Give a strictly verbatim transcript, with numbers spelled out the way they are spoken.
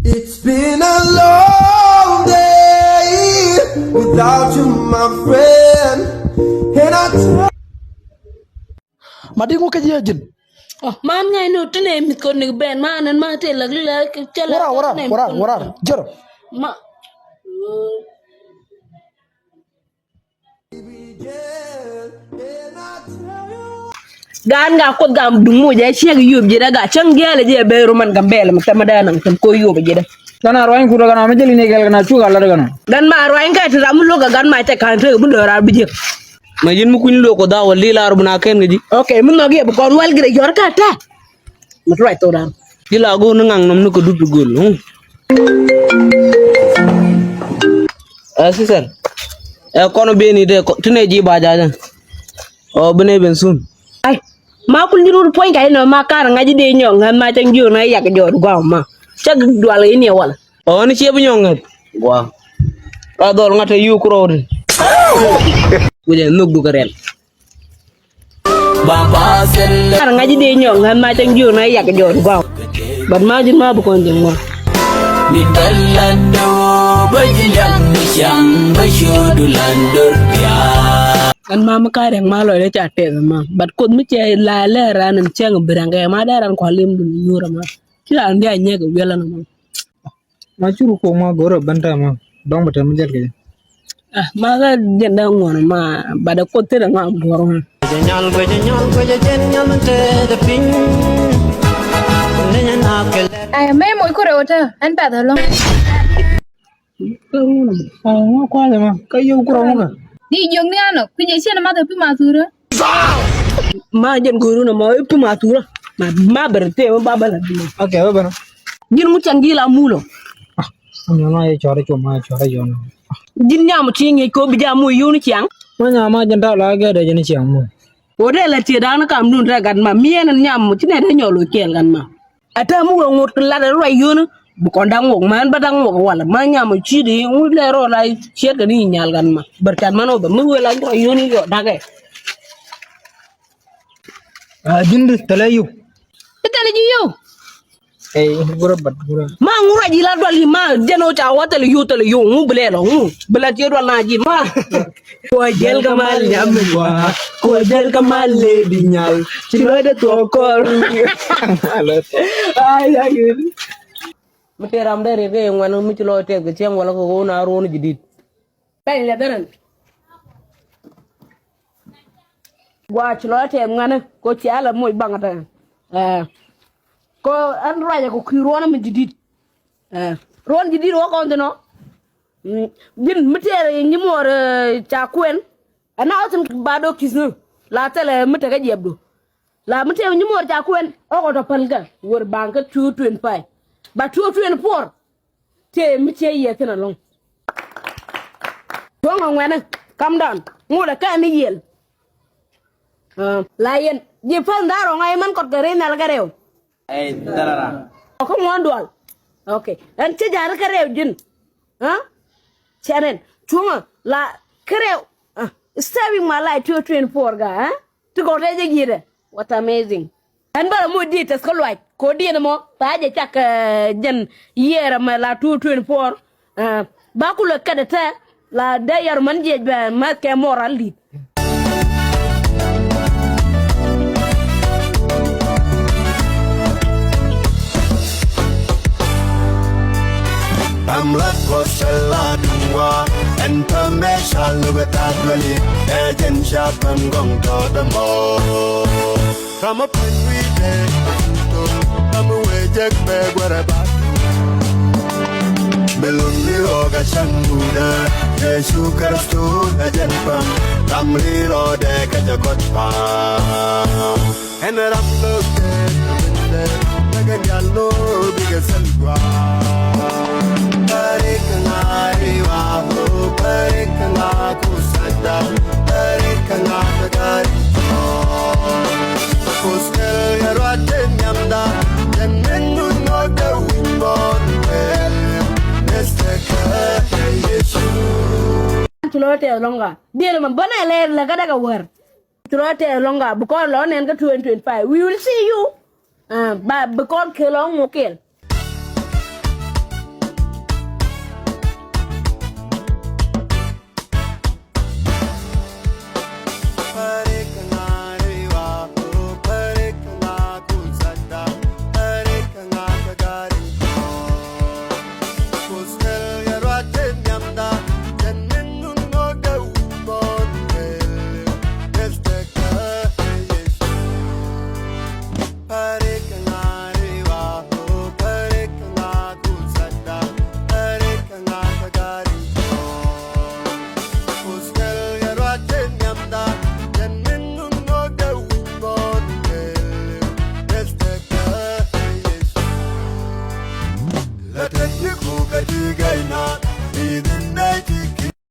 It's been a long day without you, my friend. And I tell Ma di ŋu kɛ jiɛ ji̱n. Oh, man ŋa̱c ni ti nɛ mith kɔn ni ben ma nɛn ma ti lak li la cɛ la. Wara, wara, wara, wara. Jero. Ma. Gaan ga kuoth gam duŋ muc ɛ ciek yop ji̱ dɛ ga cäŋ giɛl jiɛ ben roman gam bɛɛl mi tɛmɛ dɛ naŋ tɛm ko yop ji̱ dɛ. Kana ruany kut kana mi jeli ni gɛl kana cuk ala dɛ kana. Gan ma ruany ka ti ram mi lok a gan ma cɛ kan te mi dɔra bi jiek. Ma yin mi kuny luok kɔ dhawal di lar buna ken kɛ ji̱. Ok, mi nhɔk yɛ bi kɔn wal gire yɔr ka ta. Mi tuac thok dan. Ji̱ la go̱o̱r ni ŋaŋ nɔm ni kɛ dup ti göl. Ɛ sister. Ɛ kɔn beni te ti nɛ ji̱ ba jaja. Ɔ bi nɛ ben soon. Ai. Ma kul ji̱ rut puɔ̱ny ka inɔ ma kar ŋa̱c ji̱ dee nyɔk ŋa̱th ma cäŋ ji̱ ɣän a yak jɔɔt gua̱a̱ ma. Cä dual in yɛ wal. Ɔ ni ciɛ bi nyɔk ŋa̱th. Gua̱a̱. Ka dhɔl ŋa̱t te yuk rɔɔd. Wi̱cɛ nhök duk kɛ rɛl. Kar ŋa̱c ji̱ dee nyɔk ŋa̱th ma cäŋ ji̱ ɣän a yak jɔɔt gua̱a̱. But ma ji̱ ma bi kɔn ji̱ ŋuan. Min bä lando bä ji̱ liak mi ciaŋ bä ciöödu landor bia. Ɛn ma mi ka rɛŋ ma lɔcdɛ ca tɛth ma. But kuoth mi cɛ la lɛ ran ɛn cɛŋ bi rɛŋ kɛ ma dee ran kua lim dun nyuur ma. Ci ran bia nyɛk wiɛl ɛn ma. Ma curu kuɔk ma go̱rɛ ben tɛ ma dɔŋ bɛ tɛ mi jɛl kɛ. Ah, ma ka jɛn dee ŋuɔn ma ba dee kuoth tɛ dee ma buɔr ma. Guecɛ nyal, guecɛ nyal, guecɛ jɛn nyal te dee piny. Ni nyɛ na kɛ lɛ. Ay, mɛ moc kurɛ wä tɛ ɛn pɛth ɛlɔŋ. Ay, ŋɔ kuath ma ka yio̱w kurɛ wä kɛ. Di jiök ni anɔ kuinyɛ cien ma thɛ pi ma thurä. Ma jɛn go̱o̱ru nɔ ma wee pum a thurä. Ma, ma ber te ma ba bä la duma. Ok, wee bä nɔ. Ji̱n ŋu cɛn ji̱ la mulɔ. Ah, ni ma ye cɔrɛ cu ma ye cɔrɛ yɔn. Ji̱n nyam ci ŋi̱i̱c ko bi jam mu yun ciaŋ. Ma nyam ma jɛn ta la gɛ dɛ jɛn ciaŋ mu. Ko dee la tie dan kam dun rɛ gat ma miɛn nyam ci nɛ dee nyɔl wee kɛɛl gat ma. Ɛ täämɛ wee ŋot kɛ lat ɛ ruac yio̱ni bi kɔn da̱ŋ wok män bä da̱ŋ wok walɛ ma nyam ɔ ci̱t i̱ ŋut lɛ rɔ la ciɛt kɛ ni nyal kan ma bär cat man ɔ bɛ mi wee la ruac yio̱ni yɔ da̱kɛ. A ji̱n di thilɛ yio̱w. I̱ thilɛ ji̱ yio̱w. Ɛ gurä bat gurä. Ma ŋut ruac i̱ la dual i̱ ma jɛn ɔ ca wä thilɛ yio̱w thilɛ yio̱w ŋut bi lɛ lɔ ŋut bi la ciɛ dual na ji̱ ma. Kuɔ jɛl kä mal nyam mi gua. Kuɔ jɛl kä mal lady nyal. Ci lɔcdɛ thuɔk kɔr. Ay, ay. Mi tëë ram dee riɛk kɛ ŋuɛn mi ci lɔc tɛth kɛ cieŋ wala kɛ ɣöö na ruɔ̱n ji̱ di̱t. Pɛny lɛ dhɛrɛn. Gua ci lɔc tɛth ŋuɛn ko cia lɛ moc baŋ tɛ. Ɛ. Ko ɛn ruacɛ kɛ kui̱ ruɔ̱n mi ji̱ di̱t. Ɛ. Ruɔ̱n ji̱ di̱t wä kɔn thin ɔ. Mm, ji̱n mi tëë nyi muɔɔr, eh, ca kuɛn. Ɛn na ɣä thi̱n ba dok ki̱th ni la thilɛ mi tekä jiɛpdu. La mi tëë nyi muɔɔr ca kuɛn ɣä kɔ tɔ päl kä wër baŋ kä two twenty five. Ba two twenty four tëë mi ciɛ yiɛth thi̱n ɛlɔ̱ŋ. Tuɔ̱ŋ ɛ ŋuɛ̈ni, calm down. Ŋot ɛ kɛn ni yiël. Ah, la yɛn ji̱ päl dha̱a̱r ɣɔŋ a yɛ mɛn kɔt kɛ rɛy nhial kɛ rɛw. Ɛ dharara. Ɔ kä ŋuɔ̱n dual. Ok. Ɛn cä ja̱a̱n kä rɛw ji̱n. Ɛ? Cɛn ɛn cuŋä la kä rɛw. Ɛ, saving my life two twenty four ga, ɛ? Ti gɔw tɛ jɛ gi̱i̱dɛ. What amazing. Ɛn bä rɛ moc di̱i̱t tɛth kä luac ko̱diɛn ɛmɔ tha̱a̱ jɛ cak, ɛ, jɛn yiëër ɛmɛ la two twenty four. Ɛ, ba kulɛ kɛt ɛ tɛ la dee yɛr män jiɛc bɛ mɛth kɛ moral di̱t. Ram lat kɔ cɛ la duŋ wa ɛn pɛ mɛ ca lukɛ ta̱a̱ dueli ɛ jɛn ca pɛn gɔŋ tɔ dämɔ. Ram a piny wi̱i̱dɛ. Ram a wee jek bɛ guɛrɛ ba. Bɛ lun bi rɔɔk a cäŋ duundä. Yecu Kritho a jɛn pam. Ram ri rɔɔdɛ kɛ jɛ kɔt pam. Ɛn ram lo̱k kɛ bindɛ. Bɛ kɛ dial lo̱k bikɛ thil gua. Bɛ rik kɛ ŋa̱ riwa. Bɛ rik kɛ ŋa̱ kusada. Bɛ rik kɛ ŋa̱ kɛ gari. Ci lɔ tɛth lɔŋ ka diɛn mɛ bä nɛ lɛɛr lɛ kä däk ɛ wäär. Throw tɛth lɔŋ ka bi kɔn lɔ nɛn kä twenty twenty-five. We will see you. Ba bi kɔn kɛ lɔŋ mɔ kɛl.